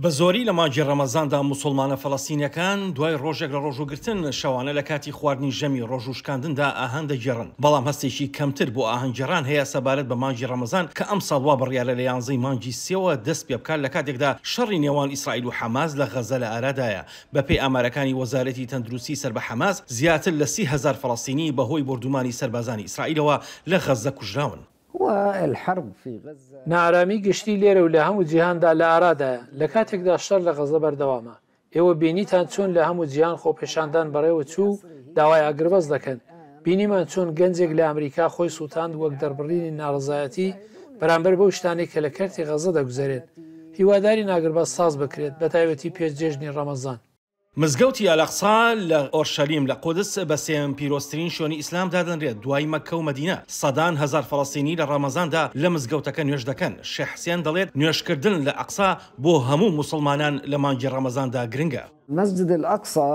بە زۆری لە مانگی ڕەمەزاندا موسوڵمانە فەلەستینیەکان دوای ڕۆژێک لە ڕۆژووگرتن شەوانە لە کاتی خواردنی ژەمی ڕۆژووشکاندندا ئاهەنگ دەگێڕن، بەڵام هەستێکی کەمتر بۆ ئاهەنگگێڕان هەیە سەبارەت بە مانگی ڕەمەزان کە ئەمساڵ وا بڕیارە لە یانزەی مانگی سێوە دەست پێبکات لە کاتێکدا شەڕی نێوان ئیسرائیل و حەماس لە غەزە لە ئارادایە. بەپێی ئامارەکانی وەزارەتی تەندروستی سەر بە حەماس زیاتر لە 30,000 فەلەستینی بەهۆی بۆردومانی سەربازانی ئیسرائیلەوە لە غەزە کوژراون. نائارامی گشتی لێرە و لە هەموو جیهاندا لە ئارادایە، لە کاتێکدا شەڕ لە غەزە بەردەوامە. ئێوە بینیتان چۆن لە هەموو جیهان خۆپێشاندان بەڕێوەچوو و داوای ئاگربەست دەکەن. بینیمان چۆن گەنجێک لە ئەمریکا خۆی سووتاند وەک دەربڕینی ناڕەزایەتی بەرامبەر بەو شتانەی کە لە کەرتی غەزە دەگوزەرێن. هیوادارین ئاگربەست ساز بکرێت، بەتایبەتی پێش جێژنی ڕەمەزان. مزگەوتی ئەلئەقسا لە ئۆرشەلیم لە قودس بە سێیەم پیرۆزترین شوێنی ئیسلام دادەنرێت دوای مەککە و مەدینە. سەدان هەزار فەڵەستینی لە ڕەمەزاندا لە مزگەوتەکە نوێژ دەکەن. شێخ حسێن دەڵێت نوێژکردن لە ئەقسا بۆ هەموو موسڵمانان لە مانگی ڕەمەزاندا گرنگە. مسجد الاقصی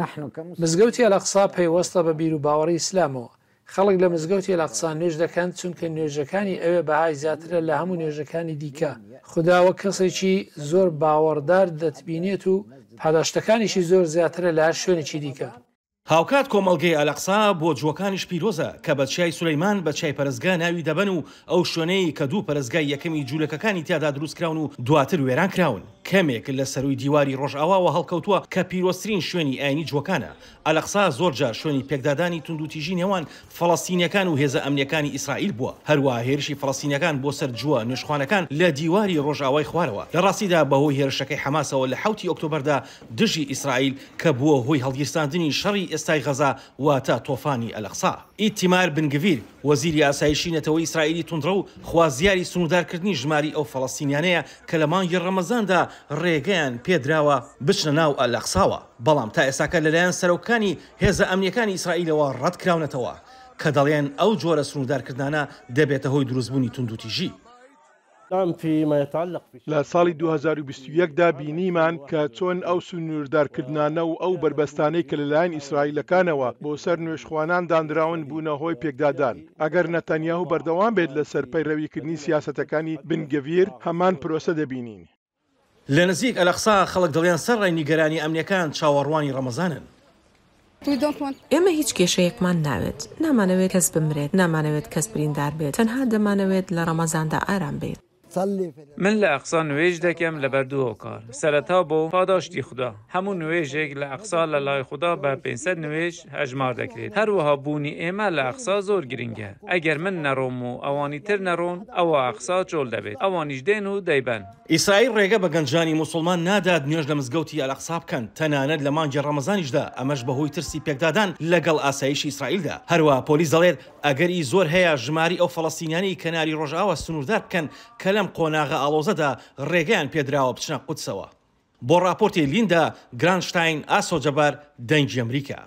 نحن كمسلمين. مزگەوتی ئەلئەقسا پەیوەستە بە بیروباوەڕی ئیسلامەوە. خەڵک لە مزگەوتی ئەلئەقسا نوێژ دەکەن چونکە نوێژەکانی ئەوێ بەهای زیاترە لە هەموو نوێژەکانی دیکە، خودا وەک کەسێکی زۆر باوەڕدار دەتبینێت و پاداشتەکانیشی زۆر زیاترە لە هەر شوێنێکی دیکە. هاوکات کۆمەڵگەی ئەلئەقسا بۆ جووەکانیش پیرۆزە، کە بە چیای سولەیمان بە چیای پەرستگا ناوی دەبەن و ئەو شوێنەی کە دوو پەرستگای یەکەمی جوولەکەکانی تیادا دروستکراون و دواتر وێران کراون کەمێک لە سەرووی دیواری ڕۆژئاواوە هەڵکەوتووە کە پیرۆزترین شوێنی ئاینی جووەکانە. ئەلئەقسا زۆرجار شوێنی پێکدادانی توندوتیژی نێوان فەڵەستینیەکان و هێزە ئەمنیەکانی ئیسرائیل بووە، هەروەها هێرشی فەڵەستینیەکان بۆ سەر جووە نوێژخوانەکان لە دیواری ڕۆژئاوای خوارەوە. لە ڕاستیدا بەهۆی هێرشەکەی حەماسەوە لە حەوتی ئۆکتۆبەردا دژی ئیسرائیل کە بووە هۆی هەڵگیرساندنی شەڕی ئێستای غەزە واتە تۆفانی ئەلئەقسا. ئیتیمار بن گڤیر، وەزیری ئاسایشی نەتەوەی ئیسرائیلی توندڕەو خوازیاری سنووردارکردنی ژماری ئەو فەڵەستینیانەیە کە لە مانگی ڕەمەزاندا ڕێگەیان پێدراوە بچنە ناو ئەلئەقساوە. بەڵام تا ئێستاکە لەلایەن سەرۆکانی هێزە ئەمنییەکانی ئیسرائیلەوە ڕەتکراونەتەوە، کە دەڵێن ئەو جۆرە سنووردارکردنانە دەبێتە هۆی دروستبوونی توندوتیژی. لە ساڵی 2021 دا بینیمان کە چۆن ئەو سنووردارکردنانە و ئەو بەربەستانەی کە لەلایەن ئیسرائیلەکانەوە بۆ سەر نوێژخوانان دانراون بوونە هۆی پێکدادان. ئەگەر نەتانیاهو بەردەوام بێت لەسەر پەیڕەویکردنی سیاسەتەکانی بن گڤیر، هەمان پرۆسە دەبینین. لە نزیک ئەلئەقسا خەڵک دەڵێن سەرڕای نیگەرانی ئەمنیەکان چاوەڕوانی ڕەمەزانن. ئێمە هیچ کێشەیەکمان ناوێت، نامانەوێت کەس بمرێت، نامانەوێت کەس بریندار بێت، تەنها دەمانەوێت لە ڕەمەزاندا ئارام بین. من لە ئەقسا نوێژ دەکەم لەبەر دوو هۆکار، سەرەتا بۆ پاداشتی خودا، هەموو نوێژێک لە ئەقسا لە لای خودا بە 500 نوێژ هەژمار دەکرێت، هەروەها بوونی ئێمە لە ئەقسا زۆر گرنگە، ئەگەر من نەڕۆم و ئەوانی تر نەڕۆن ئەوا ئەقسا چۆڵ دەبێت، ئەوانیش دێن و دەیبەن. ئیسرائیل ڕێگە بە گەنجانی موسڵمان نادات نوێژ لە مزگەوتی ئەلئەقسا بکەن، تەنانەت لە مانگی ڕەمەزانیشدا، ئەمەش بەهۆی ترسی پێکدادان لەگەڵ ئاسایشی ئیسرائیلدا. هەروەها پۆلیس دەڵێت، ئەگەری زۆر هەیە ژماری ئەو فەڵەستینیانەی کەناری ڕۆژئاوا سنووردار بکەن کە لەم قۆناغە ئاڵۆزەدا ڕێگەیان پێدراوە بچنە قودسەوە. بۆ ڕاپۆرتی لیندا گرانشتاین، ئاسۆ جەبار، دەنگی ئەمریکا.